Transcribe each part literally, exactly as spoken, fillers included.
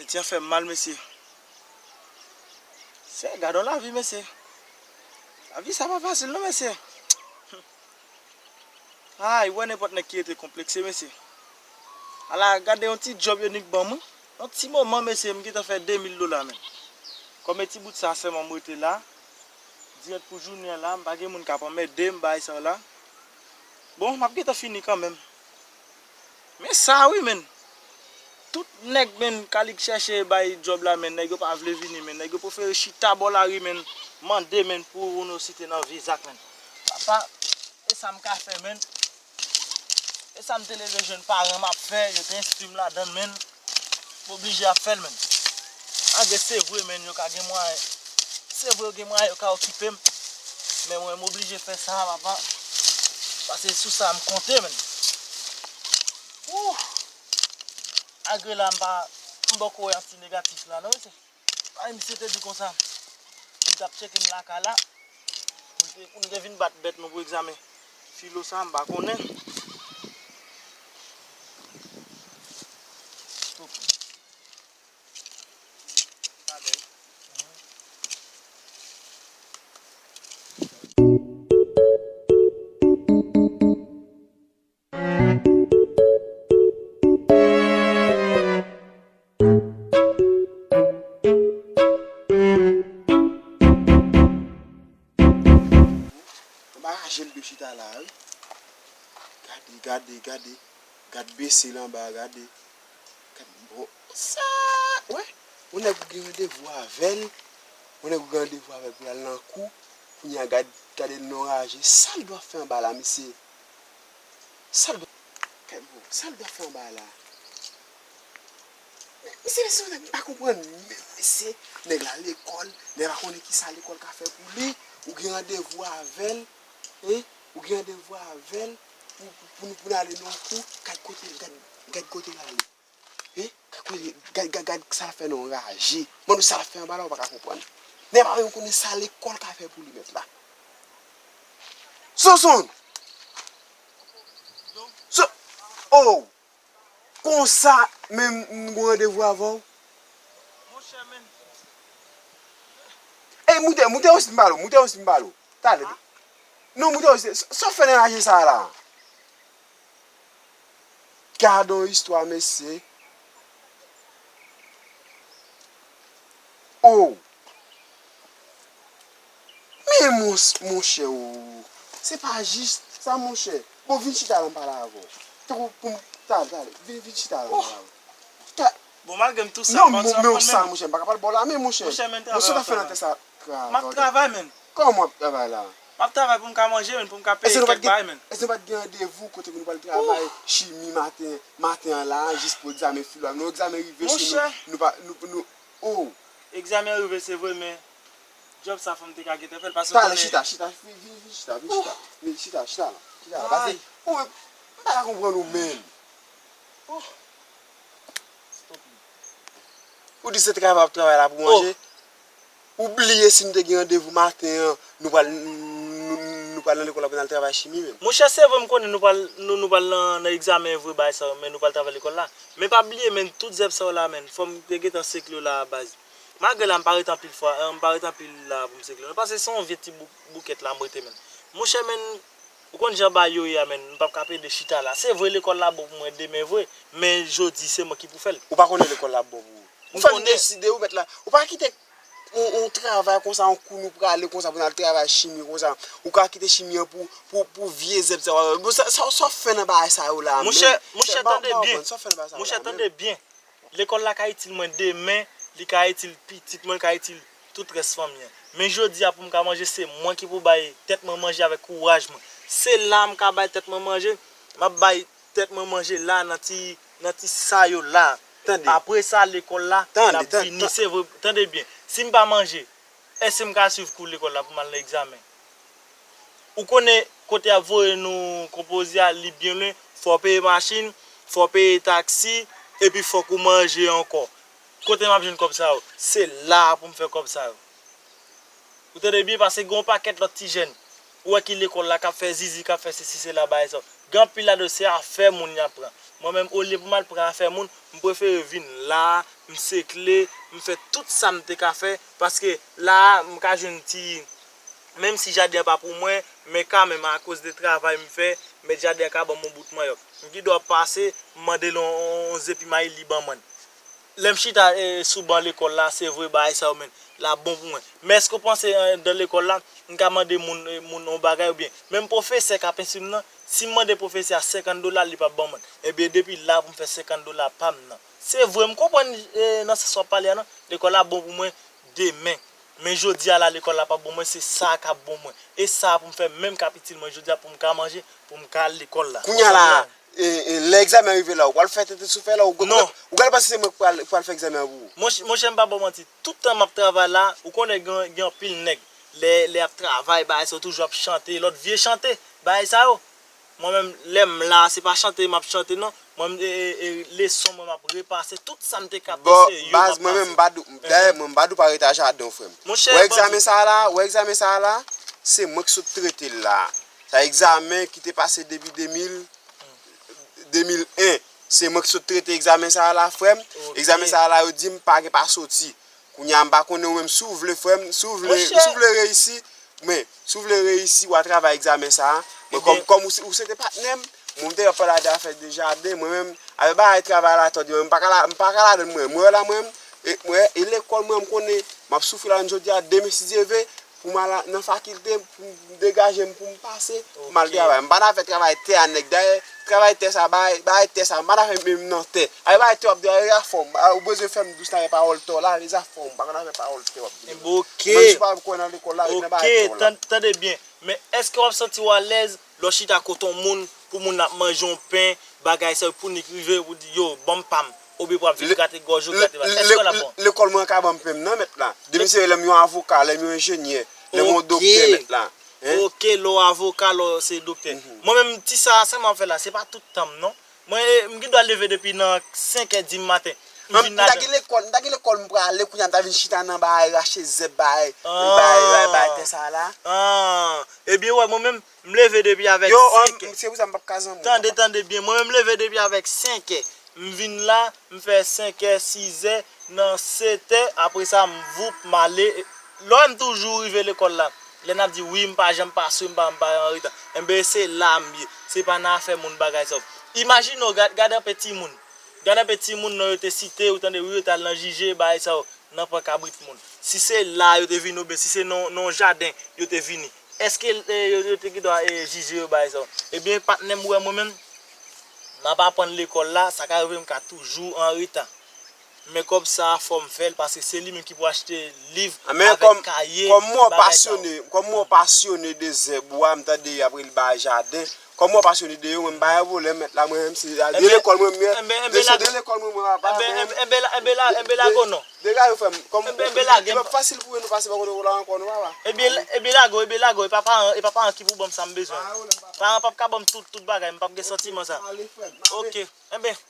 Ti an fè m mal, mesye. Se, gade yon lavi, mesye. Lavi sa pa fasil, non, mesye. Ay, wè nenpòt nèg ki rete konplekse, mesye. Ala, gade yon ti djòb yo nik ban m, wi. Yon ti moman, mesye, m gentan fè de mil dola, menm. Kòm e ti bout sa sèlman m rete la, dirèk pou jounen an la, m pa gen moun k ap anmède m, bagay sa yo la. Bon, m ap gentan fini kanmenm. Men sa wi, menn. Tout nèg, menn, k al chèche bay djòb la, menn, nèg yo pa vle vini, menn. Nèg yo prefere chita bò lari, menn, mande, menn, pou Uno City nan Vizak, menn. Papa, e sa m ka fè, menn. E sa m te leve jèn paran m ap fè, yo te enstwi m ladan l, menn. M oblije ap fè l, menn. Malgre se vre, menn, yo ka gen mwayen. Se vre, yo gen mwayen, yo ka okipe m. Men mwen, m oblije fè sa, papa. Paske sou sa m konte, menn. Ouh! Malgre la, m pa, m poko wè anti negatif la, non, mesye. Ay, misye te di konsa, li t ap tcheke m lakay la. Pou l te, pou l te vin bat bèt nou pou egzamen filo sa, m pa konnen. Anba raje l de chita la, wi. Gade, gade, gade. Gad bese l anba, gade. Gad, bon, sa, wè. Yon nèg ou gen randevou avè l. Yon nèg ou gen randevou avè l pou l al nan kou. Kounye a, gad, gade l nan raje. Sa l dwe ap fè anba la, mesye? Sa l dwe, kèt bon, sa l dwe ap fè anba la? Men, mesye, mesye, m pa konprann. Men, mesye, nèg la lekòl, nèg la konnen ki sa lekòl ka fè pou li. Ou gen randevou avè l, hein? Ou gen randevou avè l pou, pou, pou nou, pou n ale nan kou. Gad kote, gad, gad kote l ale. Hein? Gad kote, gad, gad, gad sa l fè nan raje. Mande w sa l fè anba la, ou pa ka konprann. Nèg pa menm konnen sa lekòl ka fè pou li, mèt la. Sonson! So, oh! Konsa, men m gon randevou avè w. Monchè, men. Ey, moute, moute osi m pale w, moute osi m pale w. Talè. Non, moute osi, sa w fè nan raje sa a la? Gad on istwa, mesye. Oh! Men mon, monchè, oh, se pa jis sa, monchè. Bon, vin chita la, m pale avè w. Tankou pou m, talè, talè, vin, vin chita la, m pale avè w. Ta- Bon, malgre m tou sa, non, m pa men sa, monchè, m pa ka pale bò la, men monchè, monchè, men travay w ap fè nan tè sa. M ap travay, men. Kòman w ap travay la? M ap travay pou m ka manje, men, pou m ka peye kèk bagay, men. Èske nou pa t gen randevou kote ke nou pral travay chimi maten, maten an la, jis pou egzamen filo a? Non, egzamen rive sou nou, nou pa, nou, nou, oh! Egzamen an rive, se vre, men djòb sa fò m te ka gentan fè l, paske talè, chita, chita, vin, vin, vin chita, vin chita. Vin chita, chita la, chita la, paske ou menm, m pa ka konprann ou menm. Ou di se travay w ap travay la pou manje? Ou bliye si nou te gen randevou maten an, nou pral, nou, nou pral nan lekòl la pou n al travay chimi menm? Monchè, se vre m konnen nou pral, nou, nou pral nan, nan egzamen vre bagay sa yo, men nou pral travay lekòl la. Men pa bliye, men tout zèb sa yo la, men, fò m te gentan sekle yo la, baz. Malgre la, m pa ret anpil fwa, eh, m pa ret anpil la pou m sekle yo, paske se yon vye ti bou-, boukèt la m rete, men. Monchè, men, ou konn jan bagay yo ye a, men, m p ap ka plede chita la. Se vre, lekòl la bon pou mwen demen vre, men jodi, se mwen ki pou fè l. Ou pa konnen lekòl la bon pou ou. Ou fè m deside, ou mèt la. Ou pa kite yon, yon travay konsa, yon kou nou prale konsa pou n al travay chimi konsa. Ou ka kite chimi an pou, pou, pou vye zèb sa. Bon, sa, sa, sa w fè nan bagay sa yo la menm? Monchè, monchè, tande byen. Monchè, tande byen. Lekòl la ka itil mwen demen, li ka itil pitit mwen, li ka itil tout rès fanmi an. Men jodi a, pou m ka manje, se mwen ki pou bay tèt mwen manje avèk kouraj mwen. Se la m ka bay tèt mwen manje, m ap bay tèt mwen manje la nan ti, nan ti sa yo la. Tande. Apre sa, lekòl la, l ap vini. Se vre, tande byen. Si m pa manje, èske m ka swiv kou lekòl la pou m al nan egzamen? Ou konnen kote y ap voye nou konpoze a, li byen lwen, fò w peye machin, fò w peye taksi, epi fòk ou manje ankò. Kote m ap jwenn kòb sa yo? Se la a pou m fè kòb sa yo. Ou tande byen, paske gen yon pakèt lòt ti jèn, ou wè ki lekòl la, k ap fè zizi, k ap fè sesi, sela, bagay sa yo. Gen anpil ladan yo, se afè moun y ap pran. Mwen menm, olye pou m al pran afè moun, m prefere vin la a, M sekle, m fè tout sa m te ka fè, paske la a, m ka jwenn ti, menm si jaden an pa pou mwen, men kanmenm, akoz de travay m fè, mèt jaden an ka ban m yon bout manyòk. M gen dwa pase, m mande l yon, yon zepi mayi, li ban mwen l. Lè m chita, e, sou ban lekòl la, se vre bagay sa yo, menm, l ap bon pou mwen. Men èske w panse, anndan lekòl la, m ka mande moun, e, moun yon bagay oubyen menm pwofesè k ap enstwi m nan, si m mande pwofesè a senkant dola, li p ap ban mwen l. Ebyen, depi la pou m fè senkant dola pa m nan. Se vre, m konprann, e, nan sans w ap pale a nan. Lekòl la bon pou mwen demen. Men jodi a la, lekòl la p ap bon mwen, se sa a k ap bon mwen. E sa a pou m fè menm k ap itil mwen jodi a pou m ka manje, pou m ka al lekòl la. Kounye a la, e, e, lè egzamen an rive la, ou pral fè tete sou fè la, ou, ou, ou pral panse se mwen k pral, k pral fè egzamen an pou ou. Monch-, monchè, m pa ba w manti. Tout tan m ap travay la, ou konnen gen, gen anpil nèg. Lè, lè y ap travay, bagay sa yo toujou ap chante, lòt vye chante, bagay sa yo. Mwen menm, lè m la, se pa chante m ap chante, non. Mwen, e, e, e, leson mwen m ap repase, tout sa m te kapte, se yo m ap pase. Baz, mwen menm, m pa dou, dayè, mwen, m pa dou pa rete a jaden w, frè m. Monchè, wè egzamen sa a la, wè egzamen sa a la, se mwen k sot trete l la. Sa egzamen ki te pase depi de mil, de mil en. Se mwen k sot trete egzamen sa a la, frè m. Egzamen sa a la, yo di m pa gen pa soti. Kounye a, m pa konnen ou menm, si w vle, frè m, si w vle, si w vle reyisi, men, si w vle reyisi, w a travay egzamen sa a. Men kòm, kòm ou se, ou se te patnè m, mwen, m te ap pale de afè de jaden, mwen menm, avè bagay travay la, tande, mwen, m pa ka la, m pa ka ladan l, mwen, mwen la, mwen, e, mwen, e lekòl, mwen, m konnen, m ap soufri la jodi a, demen, si Dye vle, pou m al nan fakilte, pou m degaje m, pou m pase, pou m al travay. M pa nan afè travay tè a, nèg. Dayè, travay tè sa, bagay, bagay tè sa, m pa nan afè menm nan tè. Ay, bagay tè w ap di, ay, afè w, ou bezwen fè m dous nan pawòl tè w la, lè zafè w, m pa konn afè pawòl tè w ap di. Enben, oke. Menm si w pa kwè nan lekòl la, ret nan bagay tè w la. Oke, tan-, tande byen. Men èske w ap santi w alèz lè w chita kote yon moun, pou moun ap manje yon pen, bagay sa yo, pou nèg rive, pou di, yo, ban m pa m. Oubyen pou ap vin grate gòj ou, grate bagay. Èske w la bon? Lekòl mwen ka ban m pen m nan, mèt la. Depi se lè m yon avoka, lè m yon enjenyè, lè m yon doktè, mèt la. Oke, lè w avoka, lè w se doktè. Mwen menm, ti sa a, sa m ap fè la, se pa tout tan m, non. Mwen, e, m gen dwa leve depi nan senk è di maten. M vin ladan. M ta gen lekòl, m ta gen lekòl, m prale, kounye a m ta vin chita nan bagay, rache zèb, bagay, bagay, bagay, bagay tè sa a la. Ah, ebyen, wè, mwen menm, m leve depi avèk senk è. Yo, se pou sa m p ap ka zanmi w, papa. Tande, tande byen, mwen menm, m leve depi avèk senk è. M vin la, m fè senk è, sis è, nan sèt è, apre sa, m voup, m ale. Lè w wè m toujou rive lekòl la, lè n ap di, wi, m pa janm pase, m pa, m pa anreta. Enben, se la m ye. Se pa nan afè moun bagay sa yo. Imajine w, gad, gad anpe timoun. Gad anpe timoun, non, yo te site, ou tande, wi, yo t al nan jije, bagay sa yo, nan pran kabrit moun. Si se la yo te vini, oubyen si se nan, nan yon jaden yo te vini, èske, e, yo, yo te gen dwa, e, jije yo, bagay sa yo? Ebyen, patnè m, ou wè mwen menm, m ap aprann lekòl la, sa ka rive m ka toujou anreta. Men kòb sa a, fò m fè l, paske se li menm ki pou achte liv avèk kaye, bagay sa yo. Kòm mwen pasyone, kòm mwen pasyone de zèb ou a, m tande y ap rele bagay jaden. Kòm mwen pasyone de yo, mwen m pa yon volè, mèt la, mwen menm, se de lekòl mwen, mwen, de, se de lekòl mwen, mwen, papa, mwen menm. Enben, enben, enben, enben, lago non. Degaje w, frè m. Kòm li p ap fasil pou nou pase bò kote w la ankò, non, papa. Ebyen, ebyen, lago, ebyen, lago. E pa paran, e pa paran ki pou ban m sa m bezwen. Paran p ap ka ban m tout, tout bagay, m p ap gen santiman sa. Ok. Enben,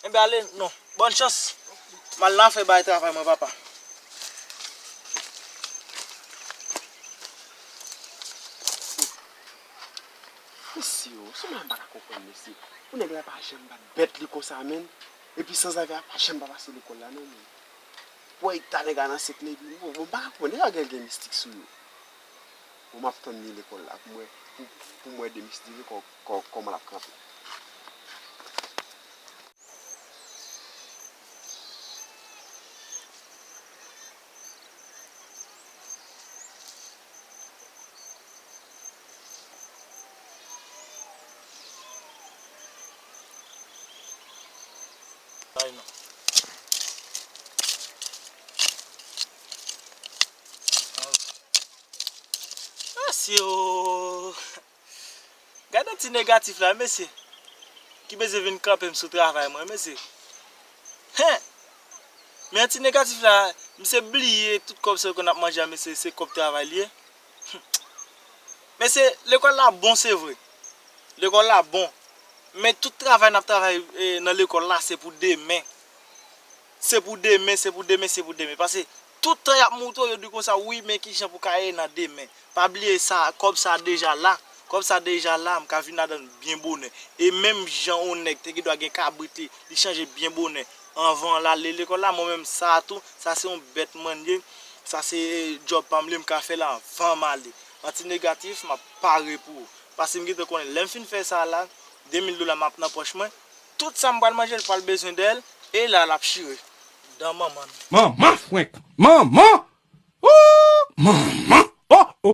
enben, ale, non. Bòn chans. M al nan fè bay travay mwen, papa. Mesye, o, sou mwen m pa ka konprann, mesye. Pou nèg la pa janm bat bèt li konsa, menn. Epi sanzave a pa janm pa pase lekòl la, non, menn. Pou wè eta nèg la nan sekle, epi, bon, bon, m pa ka konprann, nèg la gen, gen mistik sou yo. Bon, m ap tann li lekòl la, pou m wè, pou, pou m wè demen si Dye vle kò-, kò-, kòman l ap kanpe. Ay, non. Mesye o! Gade yon ti negatif la, mesye. Ki bezwen vin kanpe m sou travay mwen, mesye. Hen! Men yon ti negatif la, misye bliye tout kòb sa yo konn ap manje a, mesye, se kòb travay li ye. Mesye, lekòl la bon, se vre. Lekòl la bon. Men tout travay n ap travay, e, nan lekòl la, se pou demen. Se pou demen, se pou demen, se pou demen. Paske tout tan y ap moutre w, yo di w konsa, wi, men kijan pou w ka ye nan demen. Pa bliye sa, kòb sa deja la. Kòb sa deja la, m ka vin ladan l byen bonè. E menm jan yon nèg te gen dwa gen kabrit li, li chanje byen bonè anvan l ale lekòl la, mwen menm sa a tou, sa se yon bèt mwen ye, sa se djòb pa m li, m ka fè l anvan m ale. Anti negatif, m ap pare pou ou. Paske m gentan konnen, lè m fin fè sa la, de mil dola m ap nan pòch mwen, tout sa m pral manje, l pral bezwen de l, e la l ap chire. Dan manman l. Manman frenk! Manman! Ooh! Manman! Oh!